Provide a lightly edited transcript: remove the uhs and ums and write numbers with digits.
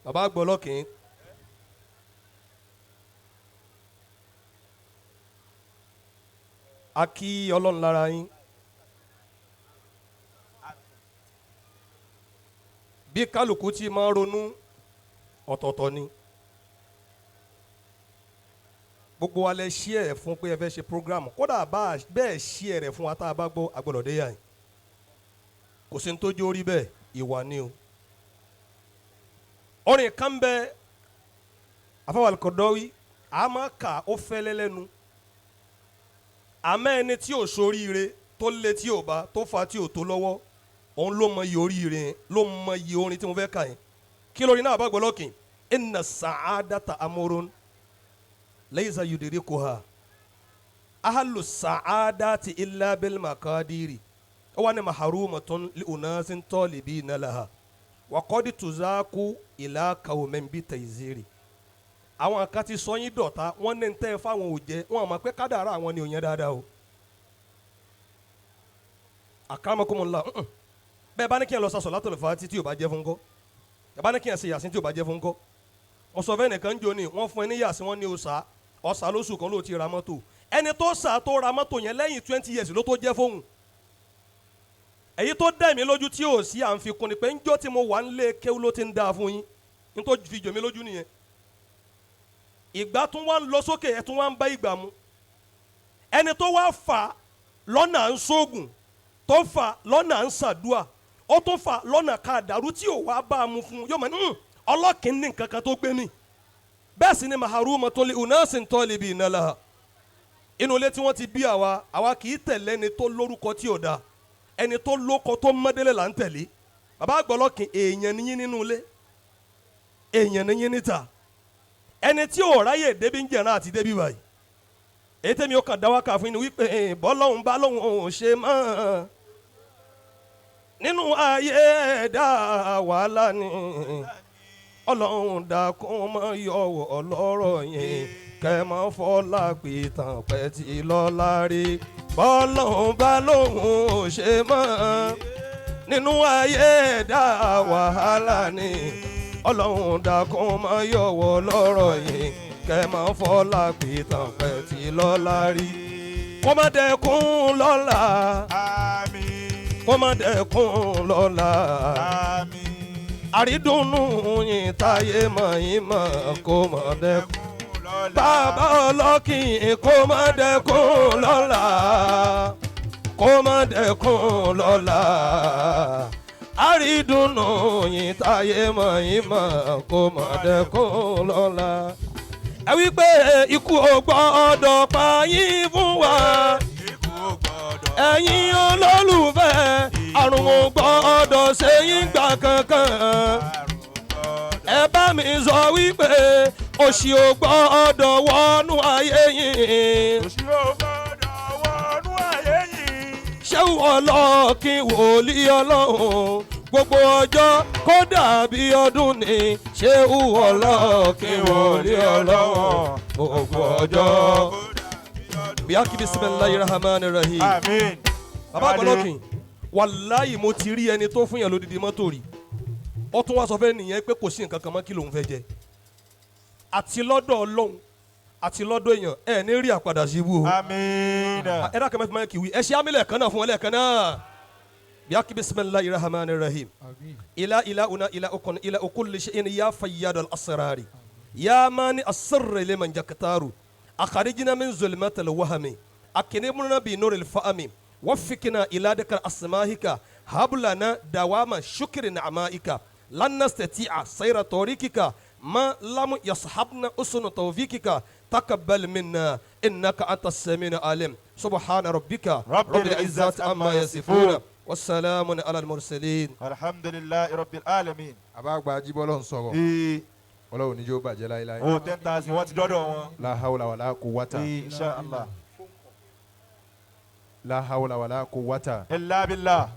Bàbá Gbọ́lọ́kìn. A kí Ọlọ́run lára yín. Bí kálukú ti máa ń ronú ọ̀tọ̀ọ̀tọ̀ ni. Gbogbo wa lẹ ṣí ẹ̀ fún pé ẹ fẹ́ ṣe program, kódà bá bẹ́ẹ̀ ṣí ẹ̀ rẹ̀ fún wa tá a bá gbọ́ agbọ́dọ̀ dé yà yín. Kò sí ní tó jó rí bẹ́ẹ̀, ìwà ni o. Orin kan bẹ afọwọ́ Al-Qaradawi, a máa kà ó fẹ́lẹ́ lẹ́nu, àmọ́ ẹni tí ò soríire tó lé tí ò bá tó fa tí ò tó lọ́wọ́, òun ló mọ iye oríire yẹn, ló mọ iye orin tí mo fẹ́ kà yẹn. Kí lórí náà bá gbọ́ lọ́kìn? Inna sa'adata amurun laysa yudrikuha ahlu sa'adati illa bil makadiri, ó wà ní maharumatun li unasin talibina laha wa qad tuzaku ila qawmin bi tayziri. Àwọn kan ti sọ yín dọ̀tá, wọ́n ní tẹ́ ẹ fáwọn ò jẹ́, wọ́n mọ̀ pé kádàrá àwọn ni ò yẹn dáadáa o. Akramakumullah. Bẹ́ẹ̀ bá ní kí ẹ lọ sasọ̀ látọ̀lẹ̀ fà tí ò bá jẹ́ fún kọ́, ẹ bá ní kí ẹ ṣe yàsín tí ò bá jẹ́ fún kọ́. Wọ́n sọ fẹ́ nìkan jò ní wọ́n fún ẹ ní yàsín, wọ́n ní o sá ọ̀sà lóṣù kan ló ti ra mọ́tò. Ẹni tó sá tó ra mọ́tò yẹn lẹ́yìn 20 years ló tó jẹ́ fóun. Èyí tó dẹ̀ mí lójú tí ò sí à ń fi kún ni pé ńjọ́ tí mo wà ń lé kéwú ló ti ń dáa fún yín, ní tó fi jò mí lójú nìyẹn. Ìgbà tún wá ń lọ sókè, ẹ tún wá ń bá ìgbà mu. Ẹni tó wá fà lọ́nà à ń sóògùn, tó fà lọ́nà à ń sàdúà, ó tún fà lọ́nà ká dàrú tí ò wá bá a mu fún un, yóò mọ̀ ní ọlọ́kìn ní nǹkan kan tó gbé mi. Bẹ́ẹ̀ sì ni maharumatun li unasin talibina laha. Inú ilé tí wọ́n ti bí àwa, àwa kì í tẹ̀lé ẹni tó lórúkọ tí ò da, ẹni tó lóko tó mọ́délé là ń tẹ̀lé. Bàbá Gbọ́lọ́kìn, èèyàn níyín nínú ilé, èèyàn níyín níta. Ẹni tí ò ráyè débi ń jẹ̀rán àti débi báyìí, èyí tẹ́mi ó kàn dá wákà fún yín ni wípé bọ́lọ́hún bá lóhùn òun ṣe mọ́ nínú ayé ẹ̀dá wàhálà ni. Ọlọ́run dákun mọ́ yọ̀wọ̀ ọlọ́rọ̀ yẹn, kẹ́ mọ́ fọ́lá pìtàn pẹ́ tí lọ́la rí. Bọ́lọ́hún bá lóhùn ò ṣe mọ́ nínú ayé ẹ̀dá wàhálà ni. Ọlọ́run dákun mọ́ yọ̀wọ̀ ọlọ́rọ̀ yẹn, kẹ́ mọ́ fọ́lá pìtàn pẹ́ tí lọ́la rí. Kó má dẹkùn lọ́la. Àmín. Kó má dẹkùn lọ́la. Àmín. Àrídùnnú yín táyé mọ̀ yín mọ̀, kó má dẹkùn. Lọ́la. Bàbá Ọlọ́kìn, kó má dẹkùn lọ́la, kó má dẹkùn lọ́la. Àrídùnnú yín táyé mọ̀ yín mọ̀, kó má dẹkùn lọ́la. Ẹ wí pé ikú ò gbọ́dọ̀ pa yín fún wa. Ikú ò gbọ́dọ̀. Ẹ̀yin olólùfẹ́, àrùn ò gbọ́dọ̀ ṣe yín gbà kankan. Àrùn gbọ́dọ̀. Ẹ bá mi sọ wípé òṣì ò gbọ́dọ̀ wọnú ayé yín. Òṣì ò gbọ́dọ̀ wọnú ayé yìí. Ṣé Ọlọ́kìn wòlíì Ọlọ́run, gbogbo ọjọ́ kó dàbí ọdún ni. Ṣé Ọlọ́kìn wòlíì Ọlọ́run, gbogbo ọjọ́. Kó dàbí ọdún. Bíyàkí bisimilayi rahman rahim. Àmín. Bàbá Gbọ́lọ́kìn, wàláyì mo ti rí ẹni tó fún yàn lódìdí mọ́tò rí, ó tún wá sọ fẹ́ nìyẹn pé kò sí nǹkan kan mọ́, kí lòun fẹ́ jẹ. Àti lọ́dọ̀ Ọlọ́run àti lọ́dọ̀ èèyàn, ẹ ní rí àpadà sí ibú o. Àmín. Ẹ dákẹ́ mẹ́fì máa kì í wí, ẹ ṣe ámìlẹ̀ kan náà fún wọn lẹ́ẹ̀kan náà. Bíyàkí bisimilayi rahman rahim. Ila ila una ila okun ila okulli shay'in ya fayyad al asrari ya mani asirri liman jaktaru akharijna min zulmat al wahmi akinimna bi nur al fahmi وفقنا إلى ذكر أسمائك، هب لنا دوام شكر نعمائك، لن نستطيع سير طريقك ما لم يصحبنا أسن توفيقك، تقبل منا إنك أنت السميع العليم، سبحان ربك رب العزة عما يصفون والسلام على المرسلين. Alhamdulillahi rabbil alamin. Àbá àgbà Ajíbọ́lá ń sọ̀rọ̀. Ee, Ọlọ́run níjó bàjẹ́ láéláé. o 10,000 wọ́n ti dọ́dọ̀ wọn. La hawla wala quwwata. Ee, insha Allah. La hawla wala quwwata. Illa billah.